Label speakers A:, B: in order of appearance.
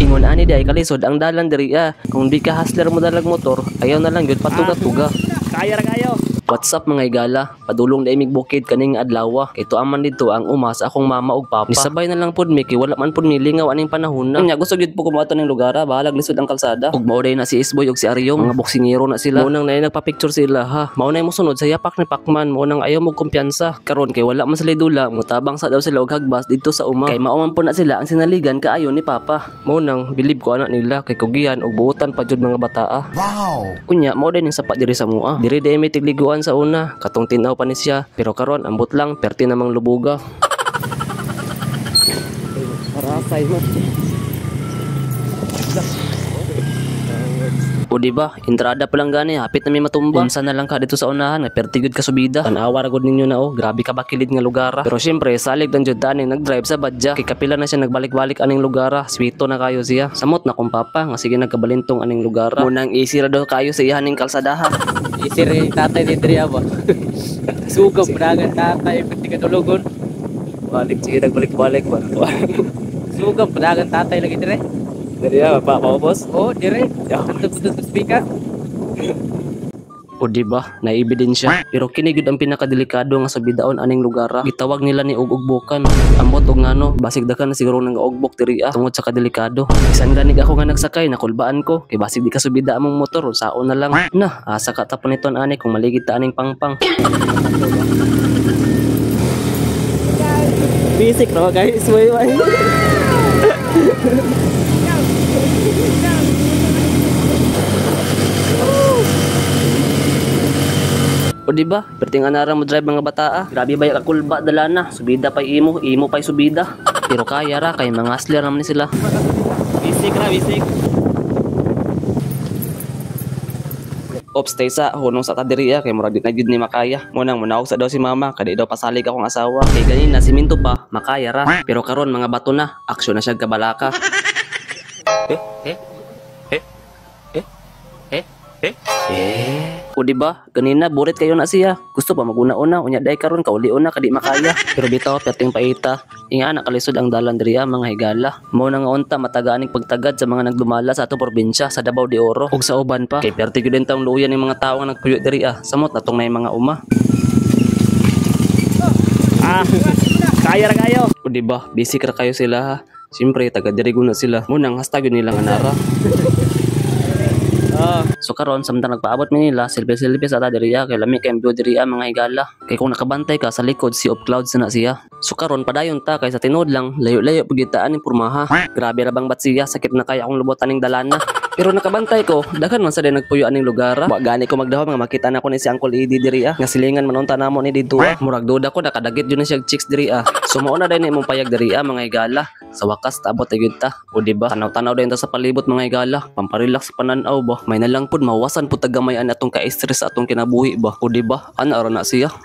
A: Ingon ani di ay kalisod ang dalan diri ah. Kung di ka hustler mo dalag motor, ayaw na lang gyud patuga-tuga.
B: Kaya ra kayo.
A: What's up mga higala? Padulong na imig bukid kaning adlaw. Kay tuaman dito ang uma sa akong mama ug papa. Nisabay na lang pud mi kay wala man pud milingaw aning panahon na. Unya gusto gyud po ko ning lugar, ah. Bahalag lisod ang kalsada. Ug mao day na si Isboy ug si Aryong, mga boksingero na sila. Mao nang naay nagpa-picture sila ha. Mao nay mosunod sa yapak ni Pacman, mao nang ayaw mo kumpiyansa. Karon kay wala man sila dula, motabang sa daw sila og hagbas dito sa uma. Kay mao man po na sila ang sinaligan kaayo ni papa. Mao nang bilib ko anak nila kay kugihan ug buotan pa jud mga bataa.
C: Wow!
A: Unya mao din yung sapa diri sa mua. Diri di mi tigliguan sa una, katong tinaw pa ni siya, pero karon ambot lang perti namang lubuga.
B: Parasay mo.
A: O di ba, entrada pa lang gani, hapit na may matumba. Unsa na lang ka dito sa unahan, nga perti gyud ka subida. Tan-awa ra gud ninyo na oh, grabe ka bakilid nga lugar ah. Pero syempre, salig lang jud tani nag-drive sa badya. Kay kapila na siya nagbalik-balik aning lugar ah. Swito na kayo siya. Samot na kong papa nga sige nagkabalintong aning lugar ah. Munang easy ra daw kayo sa iyaning kalsadaha.
B: Isir tatay ni Dria ba? Sugab padagan tatay pati katulugon.
A: Balik sige nagbalik-balik ba.
B: Sugab padagan tatay lagi dire.
A: Diri ah, pa pa boss.
B: Oh, dire. Antod speaker.
A: O di ba, naebidensya. Pero kini gyud ang pinakadelikado nga subidaon aning lugar ah. Gitawag nila ni og-ugbokan. Ambot og ngano, basig daghan na siguro nang ugbok diri ah, tungod sa kadelikado. Bisan ganig ako nga nagsakay, nakulbaan ko. Kay basig di ka subida among motor, unsaon na lang. Na, asa ka tapon niton ani kung maligid ta aning pangpang.
B: Basic no guys, way way.
A: O di ba? Perting anara mo drive mga bata ah. Grabe ba yung kakulba dala na. Subida pa'y imo, imo pa'y subida. Pero kaya ra kay mga hustler naman ni sila.
B: Basic ra, basic.
A: Ops, taysa, hunong sa kadiriya kay murag di na gyud ni makaya. Munang munawog sa daw si mama kay di daw pasalig akong asawa. Kay ganina simento pa, makaya ra. Pero karon mga bato na, aksyon na siya kabalaka. O di ba? Ganina burit kayo na siya. Gusto pa maguna-una, unya day karon kauli-una kadi makaya. Pero bitaw perting paita. Inga na kalisod ang dalan diri ah, mga higala. Mao na nga unta matagaan ning pagtagad sa mga nagdumala sa atong probinsya sa Davao de Oro ug sa uban pa. Kay perti gyud taong luoyan ning mga tawo nga nagpuyo diri ah. Samot natong nay mga uma.
B: Ah, kaya ra kayo.
A: O di ba? Basic ra kayo sila ha. Siyempre, taga diri na sila. Munang hashtag yun nilang anara.
B: Oh,
A: So karon samtang nagpaabot mi nila, silbi-silbi sa ta diri ah, kay lami kay view diri ah, mga higala. Kay kung nakabantay ka sa likod, sea of clouds na siya. So karon padayon ta kay sa tinuod lang, layo-layo pud gyud ta aning pormaha. Grabe ra bang batsiya, sakit na kaya akong lubot aning dalana. Pero nakabantay ko, daghan man sa day nagpuyo aning lugar ah. Wa gani ko magdahom nga makita na ko ni si Uncle Eddie diri ah. Nga silingan man unta namo ni didto ah. Murag duda ko nakadagit jud ni siya og chicks diri ah. So mao na day na imong payag diri ah, mga higala. Sa wakas taabot na gyud ta. O di ba? Tanaw-tanaw dayon ta sa palibot mga higala. Pamparelax sa pananaw ba. May nalang pud mawasan pud tagamay an atong ka-stress sa atong kinabuhi ba. O di ba? Ana ra na siya.